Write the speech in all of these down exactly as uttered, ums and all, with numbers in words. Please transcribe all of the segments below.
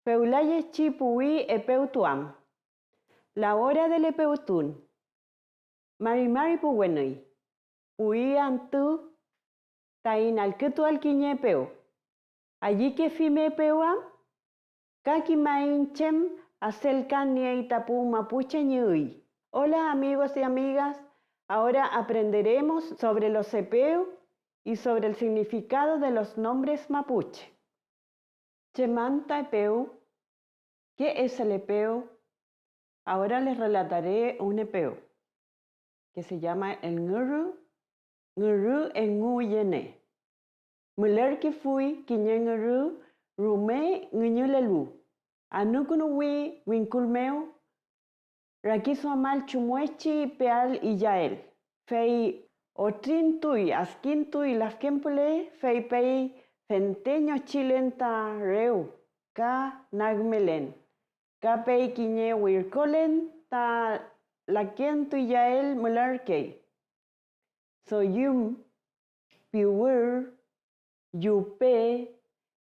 Fewlayechi puwi epewtu am. La hora del epewtun. Mari mari pu wenüy. Puwi antü taiñ allkütual kiñe epew. ¿Ayükefimi epew am? Ka kimaiñ chem adelkan niey ta pu mapuche ñi üy. Hola amigos y amigas, ahora aprenderemos sobre los epew y sobre el significado de los nombres mapuche. ¿Chem anta epew? ¿Qué es el epew? Ahora les relataré un epew que se llama el ngürü, ngürü engu yene. Mülerkefuy kiñe ngürü rume ngüñülelu. Anükünuwi wingkul mew rakiduamal chumngechi peal iyael, fey otrintuy, adkintuy lafken püle, fey pey fente ñochilen ta rew ka nagmelen, ka pey kiñe wirkolen ta lakentu iyael mülerkey. Doyüm, piwür, yupe,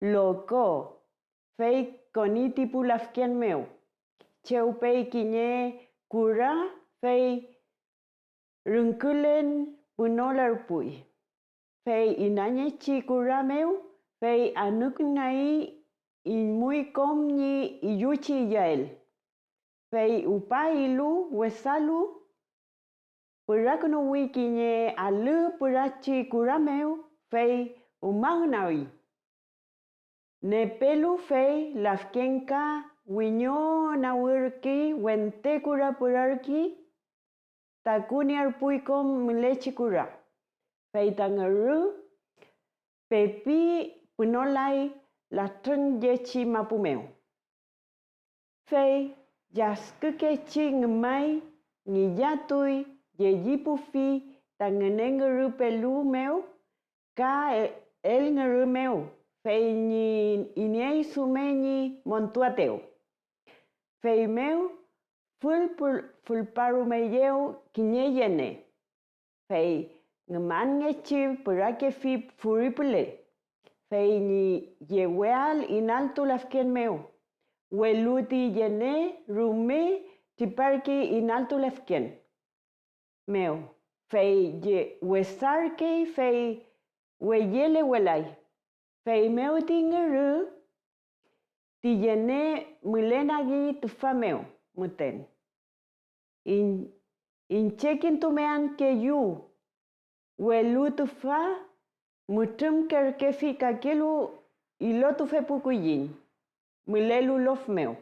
loko, fey koni ti pu lafken mew, chew pey kiñe kura, fey rüngkülen pünolerpuy, fey inangechi kura mew, fey anükünungeay iñmuy kom ñi illuchi iyael. Fey upa ilu wesalu, pürakünuwi kiñe alü pürachi kura mew, fey umagnawi. Nepelu, fey lafken ka wiñonawürkey, wente kura pürarkey, takunierpuy kom mülechi kura, fey ta ngürü pepi pünolay latrünyechi mapu mew. Fey llaskükechi ngümay ngillatuy, llellipufi ta ngünengürü pelu mew, ka e-, elngürü mew, fey ñi iney rume ñi montuaetew. Feymew fülpü-, fülparumeyew kiñe yene, fey ngümanngechi pürakefi furi püle, fey ñi yeweael inaltu lafken mew, welu ti yene rume triparkey inaltu lafken mew, fey ye-, wesarkey, fey weyelewelay. Feymew ti ngürü, ti yene mülenagi tüfa mew müten. Iñ-, iñche kintumean keyu, welu tüfa mütrümkerkefi kakelu ilotufe pu kulliñ mülelu lof mew.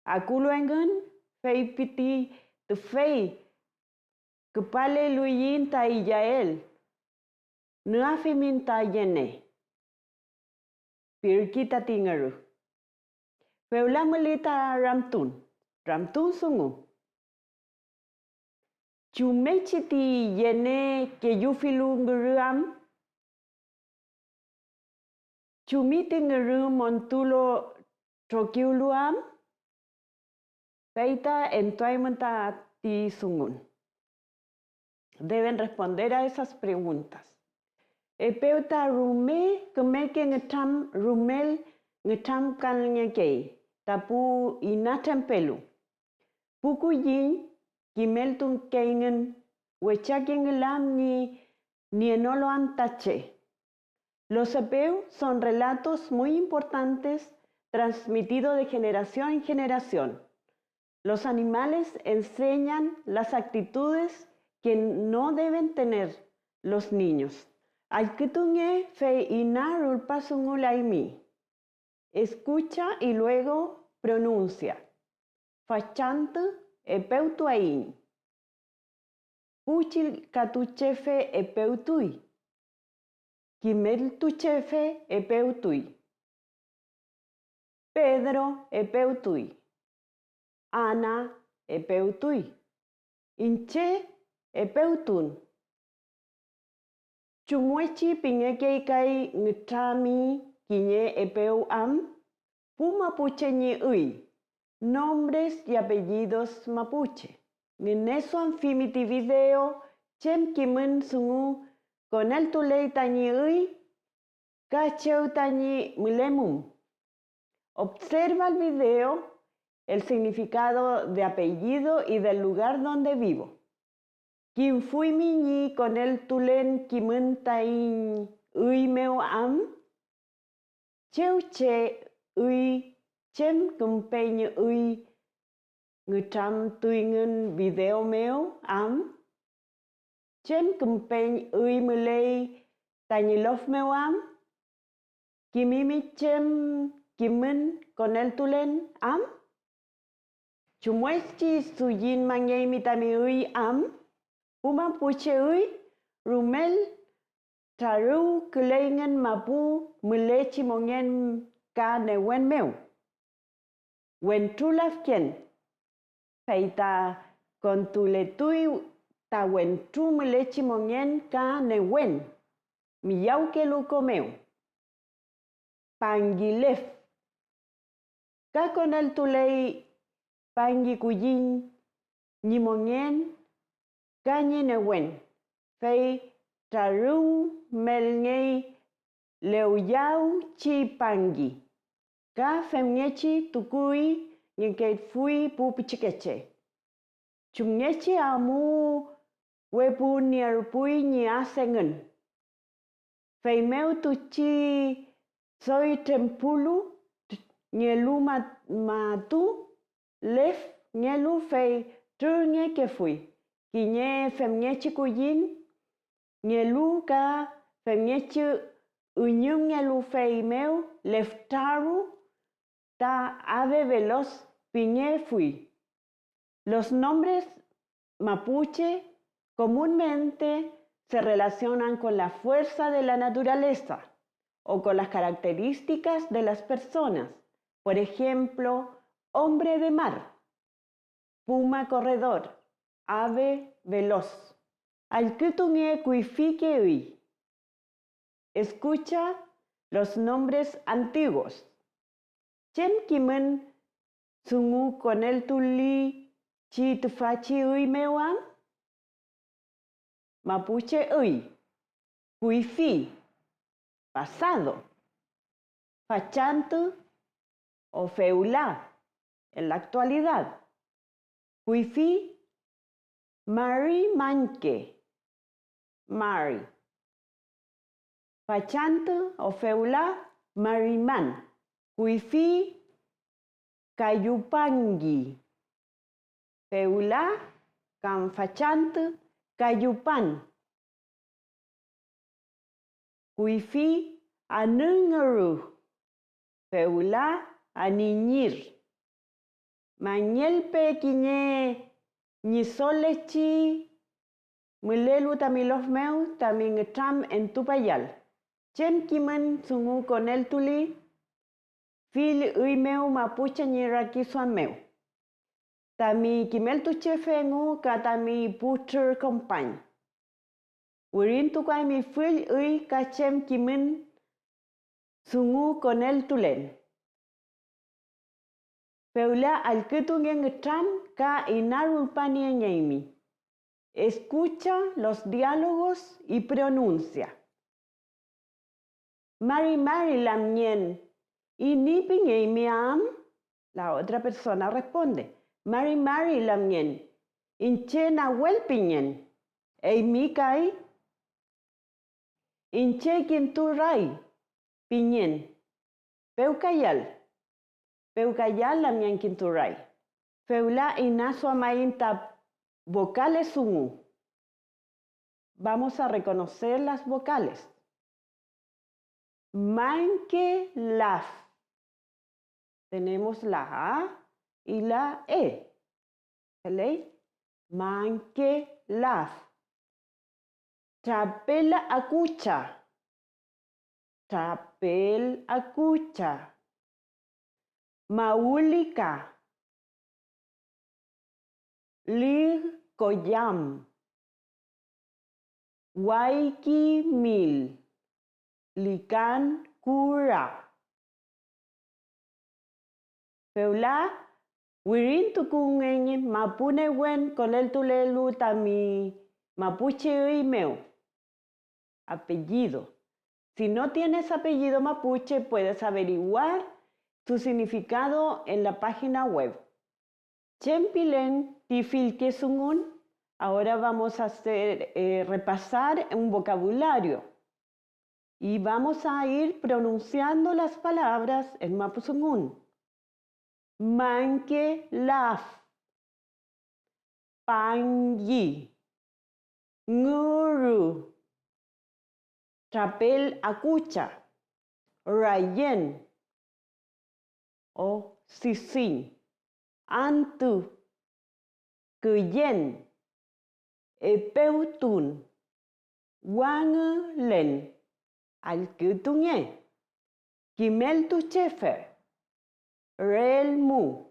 Akulu engün, feypiti tüfey: "Küpaleluiñ ta iyael, nüafimin ta yene", pirki tati ngürü. Fewla müli ta ramtun, ramtun dungu: ¿Chumngechi ti yene kellufilu ngürü am? ¿Chumngechi ti ngürü montulo trokiwlu am? Fey ta entuaymün tati dungun. Deben responder a esas preguntas. Epew ta rume kümeke ngütram, rumel ngütramkangekey ta pu inatrempelu. Pu kulliñ kimeltunkeyngün wechake ngülam ñi nienolu am ta che. Los epew son relatos muy importantes transmitidos de generación en generación. Los animales enseñan las actitudes que no deben tener los niños. Allkütunge, fey ina rulpadungulaymi. Escucha y luego pronuncia. Fachantü epewtuaiñ. Pu chillkatuchefe epewtuy. Kimeltuchefe epewtuy. Pedro epewtuy. Ana epewtuy. Iñche epewtun. ¿Chumngechi pingekey kay ngütrami kiñe epew am? Pu mapuche ñi üy, nombres y apellidos mapuche. Ngüneduamfimi ti video chem kimün dungu koneltuley tañi üy ka chew tañi mülemum. Observa el video, el significado de apellido y del lugar donde vivo. Kimfuymi ñi koneltulen kimün taiñ üy mew am? Chew che üy, chem kümpeñ üy ngütramtuyngün video mew am? Chem kümpeñ üy müley tañi lof mew am? Kimimi chem kimün koneltulen am? ¿Chumngechi dullinmangeymi tami üy am? Pu mapuche üy rumel trarüwküleyngün mapu mülechi mongen ka newen mew. Wentru lafken, fey ta kontuletuy ta wentru mülechi mongen ka newen miyawkelu ko mew. Pangi lef. Ka koneltuley pangi kulliñ ñi mongen ka ñi newen, fey trarüwmelngey lewiyawchi pangi, ka femngechi tukuyngekeyfuy pu pichikeche. Chumngechi amu wepunierpuy ñi as engün. Feymew tuchi doy trempulu ngelu ma-, matu lefngelu, fey trürngekefuy kiñe femngechi kulliñ ngelu ka femngechi üñümngelu, feymew leftraru ta ave veloz pingefuy. Los nombres mapuche comúnmente se relacionan con la fuerza de la naturaleza o con las características de las personas. Por ejemplo, hombre de mar, puma corredor, ave veloz. Allkütunge kuyfike üy. Escucha los nombres antiguos. ¿Chem kimün dungu koneltuli chi tüfachi üy mew am? Mapuche üy, kuyfi, pasado, fachantü o fewla, en la actualidad. Kuyfi, mari mañke, mari. Fachantü o fewla, mariman. Kuyfi, kayupangi. Fewla kam fachantü, kayupan. Kuyfi, anüngürü. Fewla, aniñir. Mañelpe kiñe ñidolechi mülelu tami lof mew tami ngütram entupayal. ¿Chem kimün dungu koneltuli fill üy mew mapuche ñi rakiduam mew, tami kimeltuchefe engu ka tami putrür kompañ? Wirintukuaymi fill üy ka chem kimün dungu koneltulen. Fewla allkütunge ngütram ka inarulpaniengeymi. Escucha los diálogos y pronuncia. Mari mari lamngen, ¿iney pingeymi am? La otra persona responde, mari mari lamngen, iñche Nawel pingen. ¿Eymi kay? Iñche Kinturay pingen. Pewkayal, pewkayal lamngen Kinturay. Fewla inaduamaiñ ta vocales dungu. Vamos a reconocer las vocales. Mañke laf. Tenemos la A y la E. ¿Feley? Mañke laf. Trapel akucha. Trapel akucha. Mawülika. Lif koyam. Wayki mil. Likan kura. Fewla wirintukungeiñ mapu newen koneltulelu tami mapuche üy mew. Apellido. Si no tienes apellido mapuche, puedes averiguar su significado en la página web. ¿Chem pilen ti fillke dungun? Ahora vamos a hacer, eh, repasar un vocabulario y vamos a ir pronunciando las palabras en mapudungun. Manke laf, pangi, nguru, trapel akucha, rayen, o sisiñ, antü, küyen, epewtun, wangülen, allkütunge, kimeltuchefe, relmu,